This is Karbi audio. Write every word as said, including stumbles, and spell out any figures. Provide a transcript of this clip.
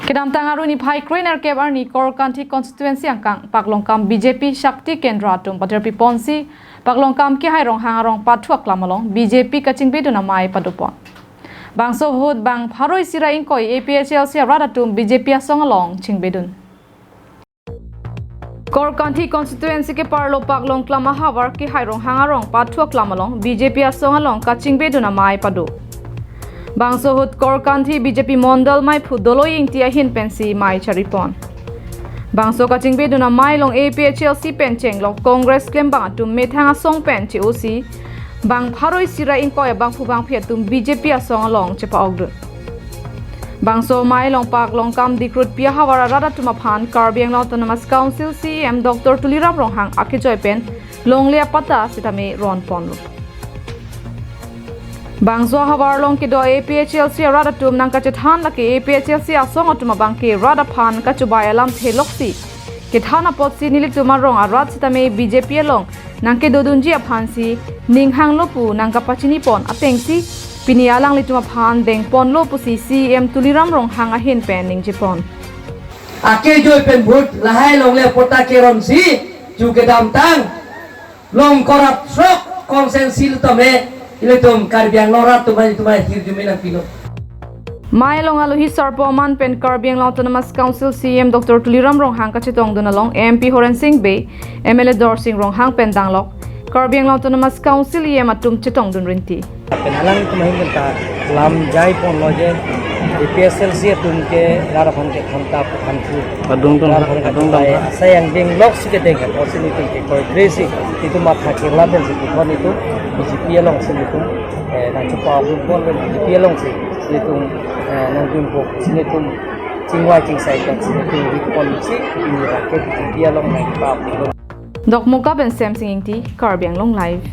Kedamtang arni phai kre-nerkep arni Korkanthi constituency angkang paklongkam B J P Shakti Kendra atum paterpi ponsi paklongkam Kehai Ronghang arong pathu aklam along B J P kachingbedun amei padopon. Bangso ahut bang pharo isi ra ingkoi A P H L C arat atum B J P asong along chingbedun. Korkanthi constituency keparlo paklongklam ahavar Kehai Ronghang arong pathu aklam along B J P asong along kachingbedun amei pado. Bangso ahut Korkanthi B J P Mondal meiphu Doloi Ingti ahin pensi mei charipon. Bangso kachingbedun amei along A P H L C pen chenglok Congress klembang atum methang asong pen che-osi bang pharo isi ra ingkoi abangphu bangphi atum B J P asong along chepa-okdun. Bangso amei along paklongkam dikrutpi ahavar arat atum aphan Karbi Anglong Autonomous Council C E M Doctor Tuliram Ronghang akejoi pen longle apatta sitame ronponlo. Bangso ahavar along kedo A P H L C arat atum nangkachethan lake A P H L C asong atum abangke rat aphan kachobai alamthe loksi kethan apotsi nelitum arong arat sitame B J P along nangkedodunji aphansi ning hanglo pu nangkapachinipon atengsi pini alanglitum aphan dengponlo pusi C E M Tuliram Ronghang ahin pen ningjepon. Akejoi pen vote lahai longle apatta keronsi chu kedamtang Longkorap Srok constituency atum tame ilitum Karbi Anglong arat atum aphan itum aphan hirjume nangpilo. Amei along alohi sarpo aman pen Karbi Anglong Autonomous Council C E M Doctor Tuliram Ronghang kachetongdun along M P Horen Sing Bey, M L A Dorsing Ronghang pen danglok Karbi Anglong Autonomous Council E M atum chetongdun rinti. Lapen alangtum ahin ta lam jaiponlo je A P H L C atum ke rat aphan kethan ta pu than thu. Adung tum, rat aphan adung tum. Asai angdeng loksi kedeng apotsi nelitum ke koi kresi itum matha kirla pensi kithon itum B J P alongsi nelitum, eh, nangchepa-okdunpon pen B J P alongsi nelitum, eh, nangdunpo si nelitum chingvai chingsai pensi nelitum riponsi neli rake B J P along nangchepa-okdun. Dokmoka pen Semsing Ingti, Karbi Anglong Live.